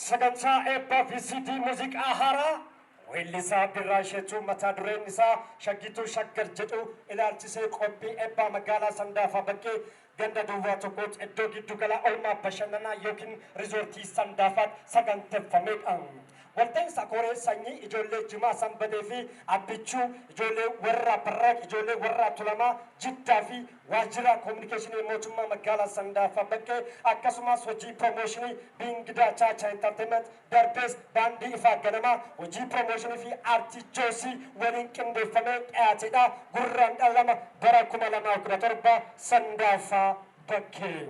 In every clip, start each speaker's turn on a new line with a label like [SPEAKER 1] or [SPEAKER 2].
[SPEAKER 1] Sagantaa eebba VCD muuziqaa haaraa weellisaa Birraa Isheetuu mata dureen isaa Shaggituu Shaggar jedhu ilaalchisee qophii eebbaa magaalaa Sandaafaa Bakkee ganda duwwaa tokkootti iddoo giddugala oolmaa bashannanaa yookiin riizoortii Sandaafaatti saganteeffamedha. Walta'iinsa koree sanyii ijoollee Jimaa Sanbatee fi Abbichuu, ijoollee warra Barraaq, ijoollee warra Tulamaa Jiddaa fi waajjira koominikeeshinii mootummaa magaalaa Sandaafaa Bakkee, akkasumas hojii piroomooshinii Biingidaa Chaachaa Entertainment, darbees baandii Ifaa Ganamaa, hojii piroomooshinii fi aartii Joosii waliin qindeeffamee dhiyaatedha. Gurraandhala 2 bara 2017 Sandaafaa Bakkee.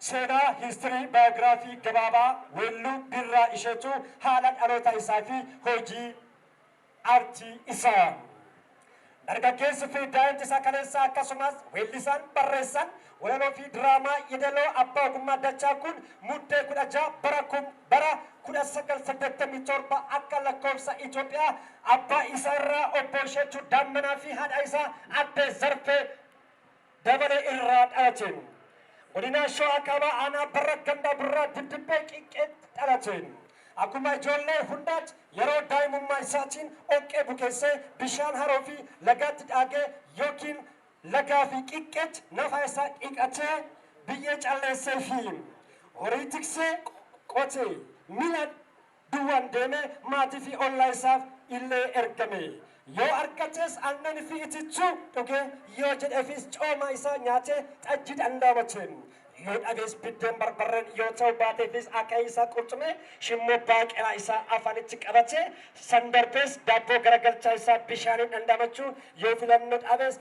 [SPEAKER 1] Seenaa, history, biography gabaabaa weelluu Birraa Isheetuu, haala dhaloota isaa fi hojii aartii isaa. Dargaggeessi fi daa'imti isaa kaleessaa, akkasumas weellisaan, barreessaan walaloo fi diraamaa, yeedaloo abbaa ogummaa dachaa kun Muddee 16 bara 1987 akka lakkoofsa Itoophiyaa abbaa isaa irraa obbo Isheetuu Daammanaa fi haadha isaa addee Zarfee Dabalee irraa dhalate. Godina Shawaa Kaabaa, aanaa Barra, ganda Birraa Dibdibbee Qiqqeetti dhalate. Akkuma ijoollee hundaatti yeroo daa'imummaa isaatiin dhoqqee bukeessee bishaan haroo fi lagaatti daakee yookiin lagaa fi qiqqeetti nafa isaa dhiqatee, biyyee calleessee fi horii tiksee, qotee, miila duwwaan deemee maatii fi ollaa isaaf illee ergame. Yoo argates aannan fi itittuu dhugee, yoo jedheefis cooma isaa nyaatee xajjii dhandhaamate. Yoo dhabees biddeen barbarreen, yoo ta'u baateefis akaayii isaa qurxumee shimmoo baaqelaa isaa afaanitti qabatee, san darbees daabboo garagalchaa isaa bishaaniin dhandhamachuu, yoo filannoo dhabees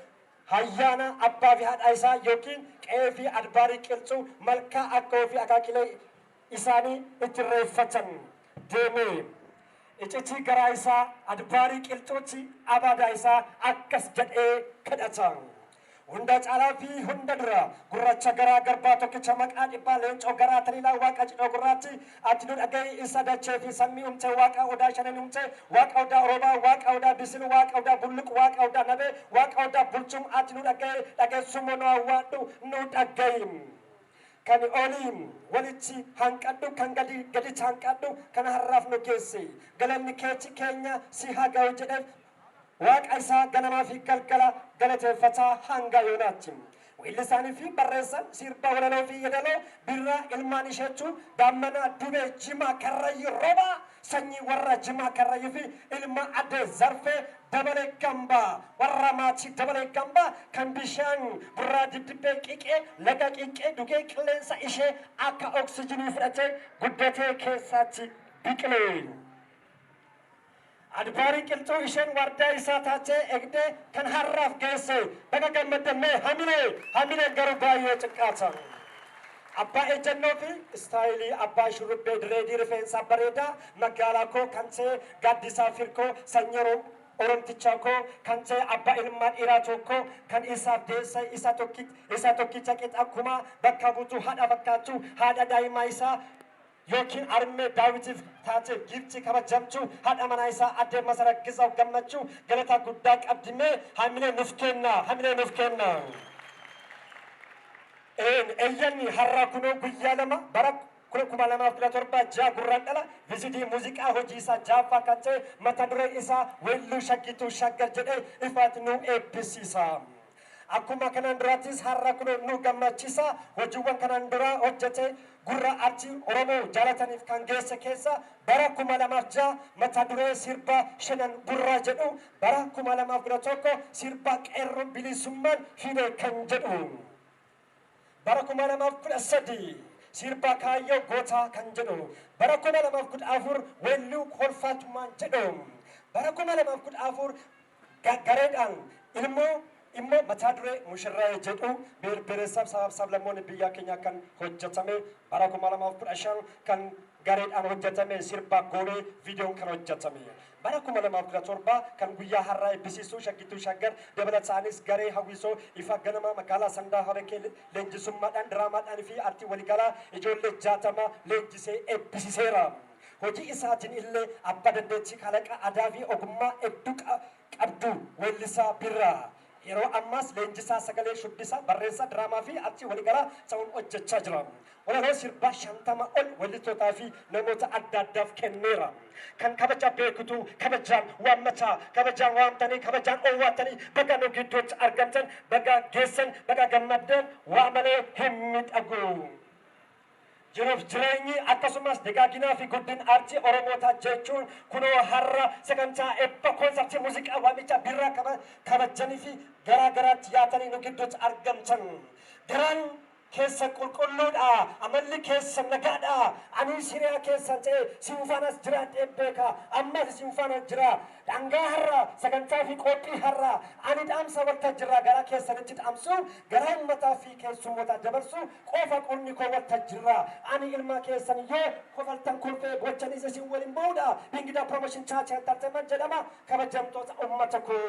[SPEAKER 1] hayyaana abbaa fi haadha isaa yookiin qe'ee fi adbaarii Qilxuu malkaa akkoo fi akaakilee isaanii itti irreeffatan deemee icitii garaa isaa adbaarii Qilxuutti abaadaa isaa akkas jedhee kadhata. Hunda caalaa fi hunda dura, gurraacha garaa garbaa, tokkicha maqaa dhibbaa, leencoo garaa taliilaa, waaqa cidhoo gurraatti, ati nu dhaga'i, isa dachee fi sammii umte, waaqa odaa shanan umte, waaqa odaa roobaa, waaqa odaa bisil, waaqa odaa bulluq, waaqa odaa nabee, waaqa odaa bulchum, ati nu dhaga'i, dhageessumoo nu awwaadhu, nu dhaga'i. Kan olii walitti hanqadhu, kan gadi gaditti hanqadhu, kan har'aaf nu geesse. Galanni keeti keenya si haa ga'u jedheef waaqa isaa ganamaa fi galgala galateeffataa hanga yoonaatti. Weellisaanii fi barreessaan sirba walaloo fi yeedaloo Birraa ilmaan Isheetuu Daammanaa Dubee Jimaa Karrayyuu Roobaa, sanyii warra Jimaa Karrayyuu fi ilma Addee Zarfee Dabalee Gambaa, warra maatii Dabalee Gambaa, kan bishaan Burraa Dibdibbee Qiqee, laga Qiqqee dhugee, qilleensa ishee akka oksijinii fudhatee guddatee keessaatti biqilee. Adbaarii Qilxuu isheen waardaa isaa taatee eegdee kan har'aaf geesse, baga gammaddannee hamilee hamileen garuu baay'ee xiqqaata. Abbaa ejjennoo fi istaayilii, abbaa shurrubbee direedii rifeensaa bareedaa magaalaa koo kan ta'e, Gaaddisaa Firkoo, sanyii Oromtichaa koo kan ta'e, abbaa ilmaan dhiiraa tokko kan isaaf deesse, isa tokkicha qixa kumaa bakka buutuu haadha fakkaattu, haadha daa'imaa isaa yookiin armee Daawitiif taate, giiftii kabajamtuu haadha manaa isaa addee Masarat Gizaw Gammachuu galataa guddaa qabdi. Mee hamilee nuuf kenna, hamilee nuuf kenna. Eeyyanni har'aa kunoo guyyaa 2 bara 2017 ji'a Gurraandhala VCD muuziqaa hojii isaa ja'affaa kan ta'e mata dureen isaa Weelluu Shaggituu Shaggar jedhee ifaatti nu eebbisiisa. Akkuma kanaan duraattis har'a kunoo nu gammachiisa. Hojiiwwan kanaan dura hojjete gurra aartii Oromoo jaalataniif kan geesse keessa bara 2006 mata duree sirba Shanan Gurraa jedhu, bara 2011 sirba Qeerroo Bilisummaan Fide kan jedhu, bara 2013 sirba Kaayyoo Gootaa kan jedhu, bara 2014 weelluu Kolfaatumaan jedhu, bara 2014 gareedhaan ilmoo immoo mataa duree Mushirraa'ee jedhu biheer sabaaf sablammoonni biyya keenyaa kan hojjetame, bara 2015 kan gareedhaan hojjetame sirba Goobee viidiyoon kan hojjetame, bara 2017 kan guyyaa har'aa eebbisiisuu Shaggituu Shaggar. Dabalataanis garee hawwisoo Ifa Ganamaa magaalaa Sandaafaa Bakkee leenjisummaadhaan, diraamaadhaan fi aartii waliigalaa ijoollee 60 leenjisee eebbisiiseera. Hojii isaatiin illee abbaa dandeettii kalaqa aadaa fi ogummaa hedduu qabdu weellisaa Birraa. Yeroo ammaas leenjisaa sagalee, shubbisaa, barreessaa diraamaa fi aartii waliigalaa ta'uun hojjechaa jira. Walaloo sirbaa 50 ol weellistootaa fi namoota adda addaaf kenneera. Kan kabaja beekutu kabajaan waammataa, kabajaan waamtanii, kabajaan owwaatanii baga nu gidduutti argamtan, baga geessan, baga gammaddan, waa malee hin miidhagu. Jiruuf jireenyi akkasumas dagaaginaa fi guddin aartii Oromootaa jechuun kunoo har'a sagantaa eebba koonsartii muuziqaa waamicha birraa kabajanii fi garaa garaatti yaatanii nu gidduutti argamtan. Garaan keessan qulqulluudha, amalli keessan nagaadha. Ani hiriyaa keessan ta'e siin faanas jiraadhee beeka, ammas isin faana jira. Dhangaa har'a sagantaa fi qophii har'a ani dhaamsa waltajjiirraa gara keessanitti dhaamsu, gara uummataa fi keessummoota dabarsu qofa qonni koo waltajjiirraa. Ani ilma keessan yoo kofaltan kolfee gochaniis isin waliin ba'uudha. Bingida Promotion Church Entertainment jedhama, kabajamtoota uummata koo.